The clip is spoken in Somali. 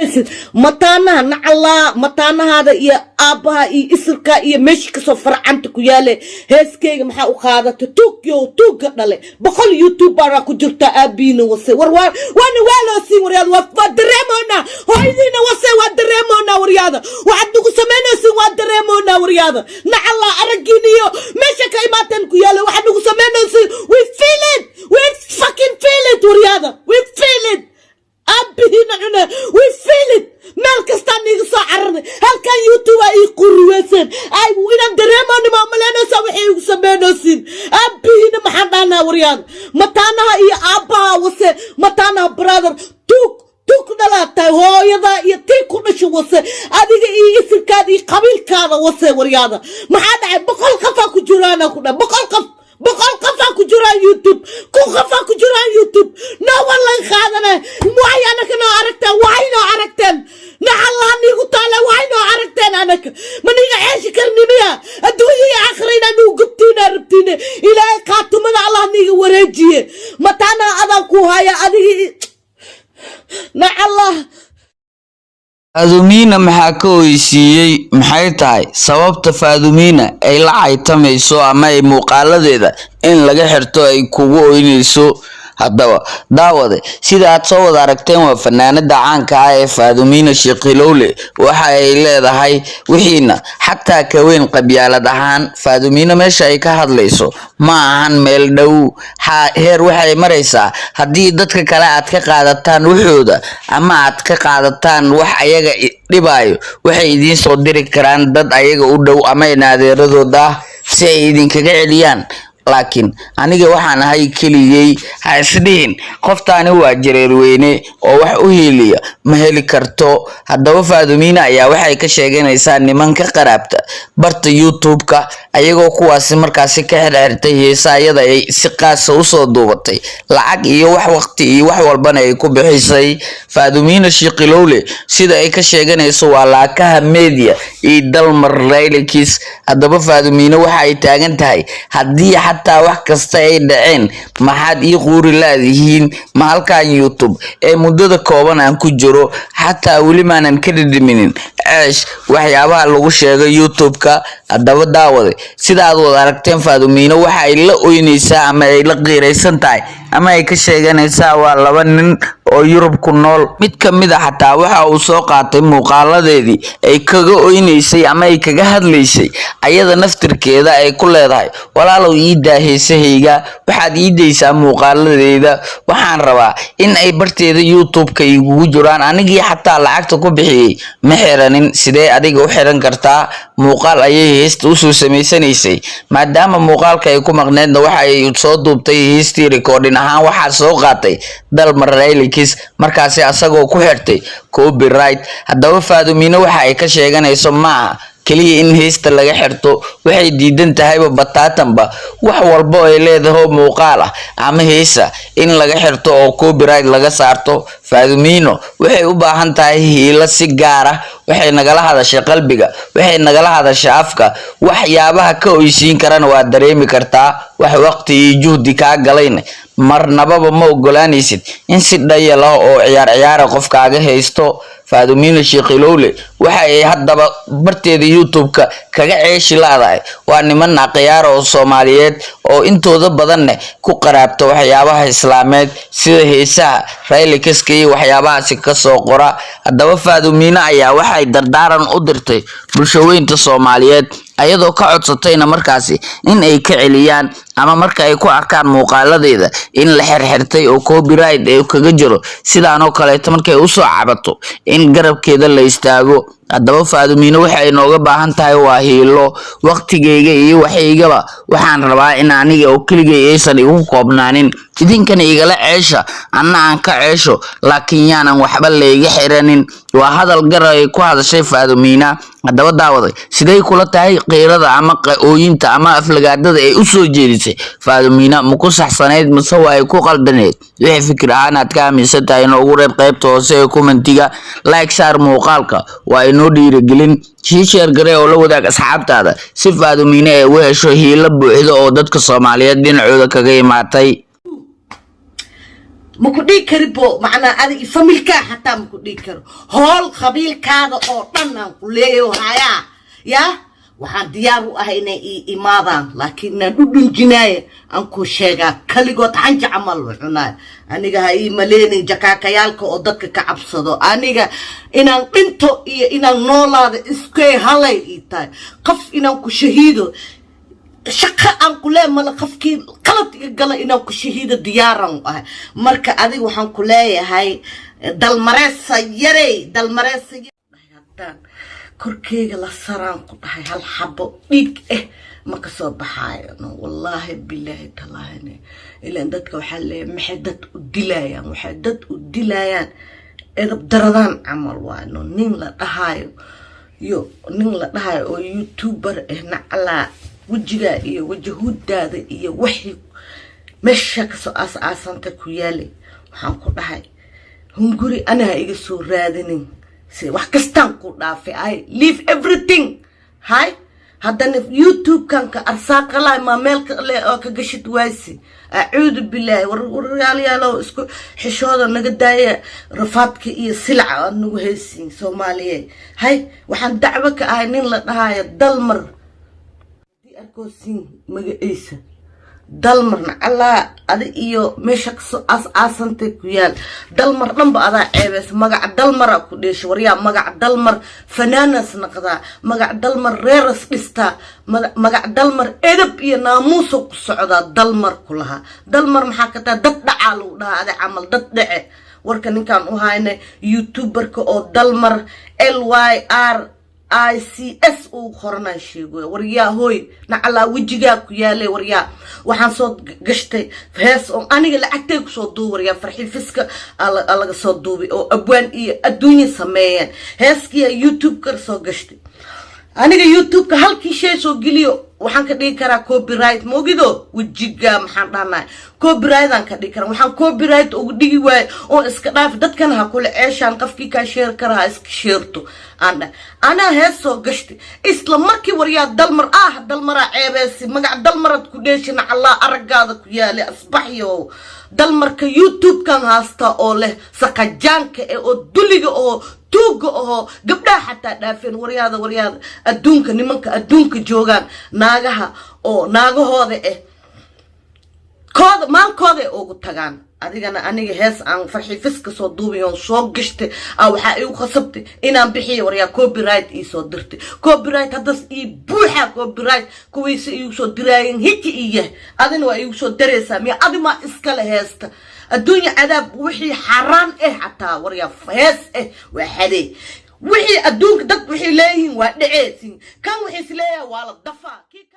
Samaynaysid mataanaha nacallaa, mataanahaada iyo aabbaha iyo isirka iyo meeshii kasoo farcanta ku yaale. Heeskeyga maxaa u qaadatay? Tuugyo tuugga dhale, 100 YouTuberaa ku jirta. Aabiina wase. War waana waaloosiin, waryaada. Waa dareemoonaa. Hooyadiina wase. Waa dareemoonaa, waryaada. Waxaad nagu samaynaysiin waa dareemoonaa, waryaada. Nacallaa araggiina iyo meesha ka imaateen ku yaale. Waxaad nagu samaynaysiin, we feel it, we fucking feel it, waryaada. We feel it. Aabihiina cune. We feel it. Meel kastaan iiga soo cararnay, halkan YouTube aa ii quriweyseen. Ay inaan dareemooni ma umalaynaysaa waxay igu sameynaysiin? Aabihiina maxaan dhahnaa, waryaada? Mataanaha iyo aabbaha wase. Mataanaha, brother, tuug tuug dhalaa tahay. Hooyada iyo tii ku dhasha wase. Adiga iyo isirkaada iyo qabiilkaada wase, waryaada. Maxaa dhacay? 100 qofaa ku jiraana ku dhahay. 100 qof, 100 qofaa ku jiraan YouTube, 1000 qofaa ku jiraan YouTube. No one laga qaadanay. Waxay anaka noo aragteen, waxay noo aragteen, nacallaa niigu taala. Waxay noo aragteen anaka ma niga ceeshi karni miya? Adduunya iyo aakhira inaa nugu gubtiina rabtiine. Ilaahay khaatumada Allah niiga wareejiye. Mataana adaan ku haya adigi, nacallah. Faadumiina maxaa ka oysiiyey? Maxay tahay sababta Faadumiina ay la caytamayso ama ay muuqaaladeeda in laga xirto ay kugu oynayso? Haddaba daawade, sida aad soo wada aragteen, waa fanaanada caanka ah ee Faadumiina Sheekhilowle. Waxa ay leedahay wixiina xataa kaweyn qabyaalad ahaan. Faadumiina meesha ay ka hadlayso ma ahan meel dhow. Heer waxay maraysaa haddii dadka kale aad ka qaadataan waxooda ama aad ka qaadataan wax ayaga dhibaayo, waxay idiin soo diri karaan dad ayaga u dhow ama in adeeradooda ah si ay idinkaga celiyaan. Laakiin aniga waxaan ahay keligay. Ha isdhihin qoftaani waa jareer weyne oo wax u hiiliya ma heli karto. Haddaba Faadumiina ayaa waxay ka sheeganaysaa niman ka qaraabta barta YouTube-ka, ayagoo kuwaasi markaasi ka xirxirtay heesa ayada ay si qaasa usoo duubatay, lacag iyo wax waqti iyo wax walbana ay ku bixisay. Faadumiina Shiiqilowle sida ay ka sheeganayso waa Laakaha Media iyo Dalmar Raylikis. Haddaba Faadumiina waxa ay taagan tahay, haddii xataa wax kasta ay dhaceen, maxaad ii quuri laadihiin? Ma halkan YouTube ee muddada kooban aan ku jiro xataa weli maanan ka dhidhiminin ceesh waxyaabaha lagu sheegay YouTube-ka. Haddaba daawade, sida aad wada aragteen, Faadumiino waxa ay la oynaysaa ama ay la qiiraysan tahay ama ay ka sheeganaysaa waa laba nin oo Yurub ku nool. Mid ka mid a xataa waxa uu soo qaatay muuqaaladeedii ay kaga oynaysay ama ay kaga hadlaysay, ayada naftirkeeda ay ku leedahay: "Walaalow, ii daa heesahayga, waxaad ii daysaa muuqaaladeeda, waxaan rabaa in ay barteeda YouTube-ka igugu jiraan. Anigii xataa lacagta ku bixiyey ma xiranin, sidee adiga u xiran kartaa?" Muuqaal ayay heesta usoo samaysanaysay. Maadaama muuqaalka ay ku maqneedna, waxa ay soo duubtay heestii recording ahaan. Waxaa soo qaatay Dalmar Raylikis, markaasi asagoo ku xirtay copyright. Haddaba Faadumiino waxa ay ka sheeganayso maaha keliya in heesta laga xirto. Waxay diidan tahayba bataatanba wax walba ay leedahay muuqaal ah ama heesa in laga xirto oo copyright laga saarto. Faadumiino waxay u baahan tahay hiilo si gaar ah. Waxay nagala hadashay qalbiga, waxay nagala hadashay afka. Waxyaabaha ka oysiin karana waa dareemi kartaa. Wax waqti iyo juhdi kaa galayna marnababa ma ogolaanaysid in si dhayal ah oo ciyaar ciyaara qof kaaga haysto. Faadumiina Sheekhilowle waxa ay haddaba barteeda YouTube-ka kaga ceeshi laadahay waa niman akhyaara oo Soomaaliyeed oo intooda badanne ku qaraabta waxyaabaha islaameed sida heesaha raylikiska iyo waxyaabahaasi kasoo qora. Haddaba Faadumiine ayaa waxay dardaaran u dirtay bulshaweynta Soomaaliyeed, ayadoo ka codsatayna markaasi in ay ka celiyaan ama marka ay ku arkaan muuqaaladeeda in la xirxirtay oo copyright ee kaga jiro, sidaanoo kaleeto markay usoo cabato in garabkeeda la istaago. Haddaba Faadumiine waxay nooga baahan tahay waa hiilo. Waqtigayga iyo waxaygaba waxaan rabaa in aniga oo keligay aysan igu koobnaanin. Idinkana igala ceesha, anna aan ka ceesho, laakiin yaanan waxba layga xiranin. Waa hadal gar ay ku hadashay Faadumiina. Haddaba daawaday, siday kula tahay qiirada ama ooyinta ama aflagaadada ay usoo jeedisay Faadumiina? Ma ku saxsanayd mase waa ay ku qaldaneed? Wixii fikir ahaan aad ka aaminsan tahay inoogu reeb qaybta hoose ee commentiga. Like saar muuqaalka, waa inoo dhiirigelin. Sii share garee oo la wadaag asxaabtaada si Faadumiine ay u hesho hiilo buuxda oo dadka Soomaaliyeed dhinacooda kaga imaatay. Maku dhihi karibo, macnaa adig familkaa xataa maku dhihi karo. Hool qabiilkaada oo dhan aan ku leeyahay hayaa. Yaa, waxaan diyaar u ahay inay ii imaadaan, laakiin inaan u dhunjinaayo aan ku sheegaa. Kaligood xanja camal u cunaayo. Aniga ha ii maleenin jakaakayaalka oo dadka ka cabsado. Aniga inaan dhinto iyo inaan noolaado iskay halay ii tahay. Qof inaan ku shahiido shaqo aan ku lee male. Qofkii qalad iga gala inaan ku shahiido diyaaran u ahay. Marka adiga waxaan ku leeyahay, Dalmareesa yarey, Dalmareesa, haddaan korkeyga la saraan ku dhahay, hal xabo dhiig ah ma kasoo baxaayo. No, wallaahi, bilaahi, tallaahine. Ilaan dadka waxaa leeyahay, maxay dad u dilayaan? Waxay dad u dilayaan edab daradaan camal waay. No, nin la dhahaayo yo, nin la dhahayo oo YouTuber ah, naclaa wejigaa iyo wajahuudaada iyo waxii meesha kasoo aas-aasanta ku yaalay. Waxaan ku dhahay, hunguri anaha iga soo raadinin. Si wax kastaan ku dhaafay, I leave everything. Hay, haddana YouTube-kan ka arsaaqalaay maa meel kale oo ka gashid waaysi. Acuudu bilaahi. Waryaalayaalow, isku xishooda, naga daaya rafaadka iyo silaca aad nagu haysiin, Soomaaliyeed. Hay, waxaan dacwo ka ahay nin la dhahayo Dalmar. Haddii arkoosiin magaciisa Dalmarna, allaa adi iyo meesha kasoo aas-aasantay ku yaal. Dalmar dhanba adaa ceebeysa. Magaca Dalmara ku dheesha. Waryaa, magaca Dalmar fanaanas naqdaa, magaca Dalmar reeras dhistaa, magaca Dalmar edab iyo naamuusa ku socdaa. Dalmar ku lahaa, Dalmar maxaa ka tahay? Dad dhacaa lagu dhahaa adi camal, dad dhece. Warka ninkaan u hayna YouTuberka oo Dalmar LYRICS uu qoranaan sheegoya. Waryaa hooy, nacalaa wejigaa ku yaalay. Waryaa, waxaan soo gashtay hees oo aniga lacagtay kusoo duubi. Waryaa, Farxi Fiska laga soo duubay oo abwaan iyo adduunya sameeyeen. Heeskiya YouTube-ka soo gashtay. Aniga YouTube-ka halkii shay soo geliyo waxaan ka dhigi karaa copyright. Moogido wejiga maxaan dhahnay, copyright aan ka dhigi karaa. Waxaan copyright ugu dhigi waayo oo iska dhaaf, dadkana ha kula ceeshaan. Qofkii kaa sheer kara ha iska sheerto aan dhah. Anaa hees soo gashtay isla markii. Waryaa Dalmar ah, Dalmaraa ceebeesi. Magac Dalmaraad ku dheeshi, nacallaa araggaada ku yaalay. Asbaxyo Dalmarka YouTube-kan haasta oo leh saqajaanka eh oo duliga oo tuuga ahoo gabdhaha xataa dhaafeen. Waryaada, waryaada, adduunka nimanka adduunka joogaan, naagaha oo naagahooda ah kooda maalkooda ay ugu tagaan. Adigana aniga hees aan Farxi Fiska soo duubay oon soo gashtay a waxaa igu khasabtay inaan bixiyo. Waryaa, copyright iisoo dirtay. Copyright haddas ii buuxa. Copyright kuwiisa iigu soo diraayeen hiji ii yahay. Adina waa iigu soo daraysaa miya? Adi maa iskale heesta? Adduunya cadaab. Wixii xaaraan ah xataa, waryaa, hees ah waa xadee. Wixii adduunka dad waxay leeyihiin waa dheceesin. Kan waxay is leeyahay waa la dafaa kii kale.